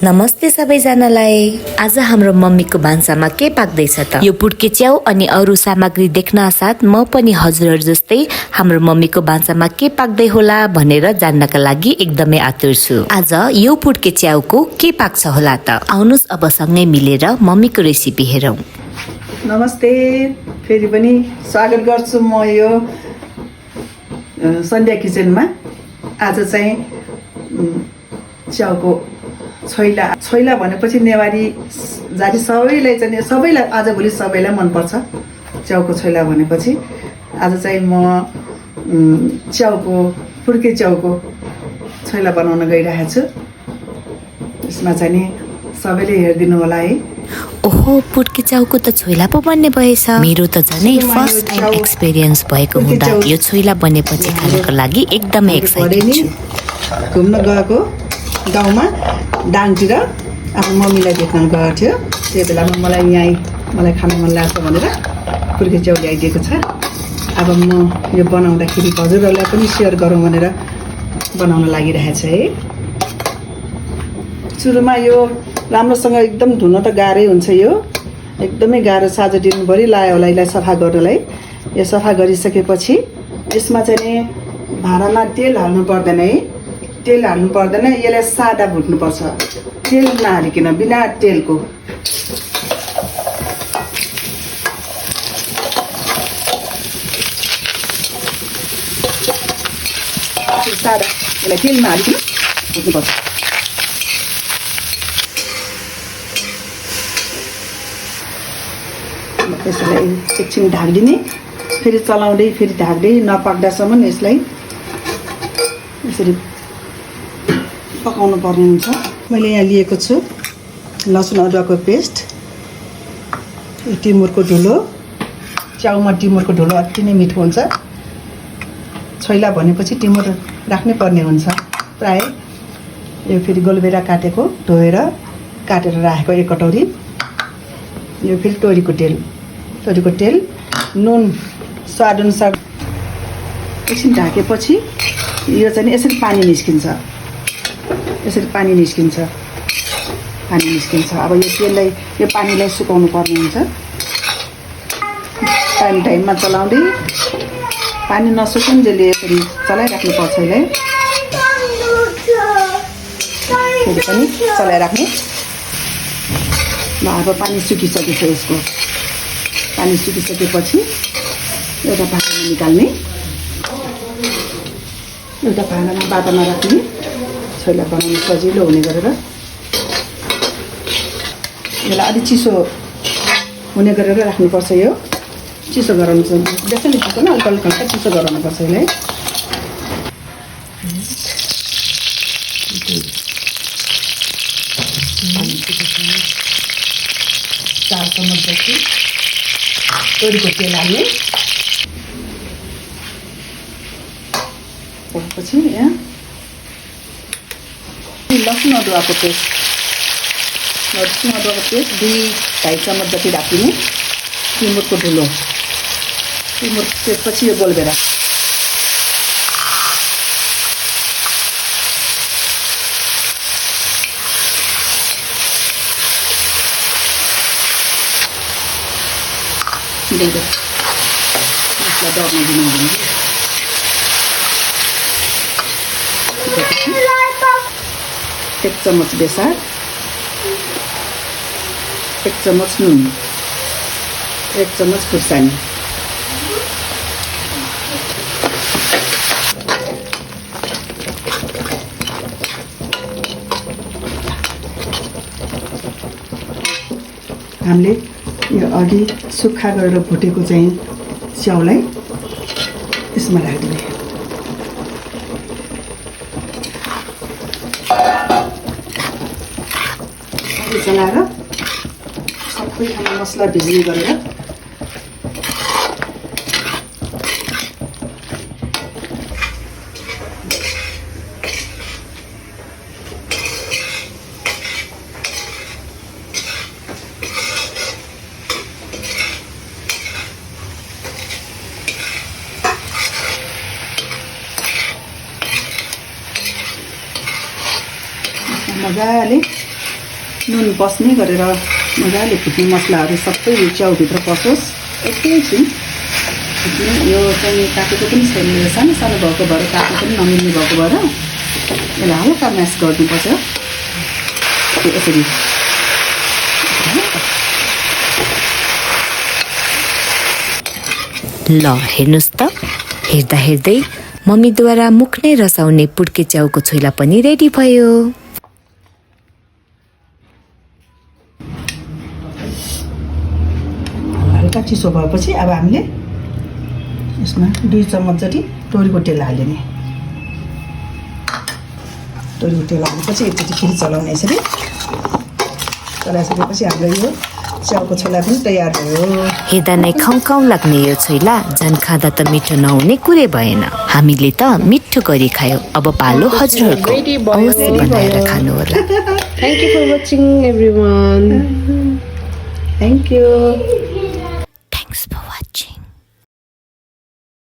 नमस्ते सबैजनालाई। आज हाम्रो मम्मीको भान्सामा के पाक्दैछ त? यो पुड्के च्याउ अनि अरू सामग्री देख्न साथ म पनि हजुरहरु जस्तै हाम्रो मम्मीको भान्सामा के पाक्दै होला भनेर जान्नका लागि एकदमै आतुर छु। आज यो पुड्के च्याउको के पाक्छ होला त? आउनुस् अब सँगै मिलेर मम्मीको रेसिपी हेरौं। नमस्ते, फेरि पनि स्वागत गर्छु म यो सन्ध्या किचनमा। आज चाहिँ च्याउको छैला भनेपछि नेवारी जाति सबैलाई आजभोलि सबैलाई मनपर्छ च्याउको छैला भनेपछि। आज चाहिँ म पुड्के च्याउको छैला बनाउन गइरहेको छु। यसमा चाहिँ नि सबैले हेरिदिनु होला है। ओहो, पुड्के च्याउको त छोइला पो बन्ने भएछ। मेरो त झनै फर्स्ट टाइम एक्सपिरियन्स भएको हुँदा यो छोइला बनेपछि खानको लागि एकदमै एक्साइटेड छु। घुम्न गएको गाउँमा डाङतिर आफ्नो मम्मीलाई भेट्न गएको थियो। त्यो बेलामा मलाई खान मन लाग्छ भनेर पुड्के च्याउ ल्याइदिएको छ। अब म यो बनाउँदाखेरि हजुरहरूलाई पनि सेयर गरौँ भनेर बनाउन लागिरहेको छ है। सुरुमा यो राम्रोसँग एकदम धुन त गाह्रै हुन्छ। यो एकदमै गाह्रो, साँझ दिनभरि लाग्यो होला यसलाई सफा गर्नलाई। यो सफा गरिसकेपछि यसमा चाहिँ नि भाँडामा तेल हाल्नु पर्दैन है। तेल हाल्नु पर्दैन, यसलाई सादा भुट्नुपर्छ, तेल नहालिकन, बिना तेलको। सादा, यसलाई तेल नहालिकन भुट्नुपर्छ। त्यसलाई एकछिन ढाकिदिने, फेरि चलाउँदै फेरि ढाक्दै नपाक्दासम्म यसलाई यसरी पकाउनु पर्ने हुन्छ। मैले यहाँ लिएको छु लसुन अदुवाको पेस्ट, टिमुरको धुलो। च्याउमा टिमुरको धुलो अति नै मिठो हुन्छ। छैला भनेपछि टिमुर राख्नै पर्ने हुन्छ प्राय। यो फेरि गोलबेरा काटेको, धोएर काटेर राखेको 1 कटौरी। यो फेरि तोरीको तेल, नुन स्वादअनुसार। एकछिन ढाकेपछि यो चाहिँ यसरी पानी निस्किन्छ। अब यो पानीलाई सुकाउनु पर्ने हुन्छ। टाइममा चलाउँदै, पानी नसुकुन्जेल यसरी चलाइराख्नु पर्छ। यसलाई फेरि पनि चलाइराख्ने। अब पानी सुकिसकेछ। यसको पानी सुकिसकेपछि एउटा भाँडामा निकाल्ने, एउटा भाँडामा बाटामा राख्ने, छैला बनाउनु सजिलो हुने गरेर। यसलाई अलिक चिसो हुने गरेर राख्नुपर्छ। यो चिसो गराउनु छ, बेसी चिसो न, हल्का चिसो गराउनुपर्छ यसलाई। 4 चम्मच जति तोरीको तेल हाल्ने। त्यसपछि यहाँ लसुन अदुवाको पेस्ट 2-2.5 चम्मच जति राखिदिने। टिमुरको धुलो, त्यसपछि यो गोलबेरा। यसलाई डर्न दिनु हुँदैन। 1 चम्मच बेसार, 1 चम्मच नुन, 1 चम्मच खुर्सानी। हामीले यो अघि सुक्खा गरेर भुटेको चाहिँ च्याउलाई यसमा राखिदिने। चलाएर सबै मसला भिज्ने गरेर मजाले नुन बस्ने गरेर मजाले फुट्ने मसलाहरू सबै यो च्याउभित्र पसोस् एकैछिन फुट्ने। यो चाहिँ काटेको पनि छैन, यो सानो सानो भएको भएर काट्नु पनि नमिल्ने भएको भएर यसलाई हल्का म्यास गर्नुपर्छ। यसरी ल हेर्नुहोस् त, हेर्दा हेर्दै मम्मीद्वारा मुख नै रसाउने पुड्के च्याउको छोइला पनि रेडी भयो। हल्का चिसो भएपछि अब हामीले यसमा 2 चम्मच जति तोरीको तेल हाल्ने। तोरीको तेल हालेपछि एकचोटि फेरि चलाउने यसरी। चलाइसकेपछि हाम्रो यो च्याउको छोला पनि तयार भयो। हेर्दा नै खाउँ लाग्ने यो छोइला झन् खाँदा त मिठो नहुने कुरै भएन। हामीले त मिठो गरी खायो, अब पालो हजुरहरूको, अवश्य बनाएर खानुहोला। Thank you for watching, everyone. Thank you.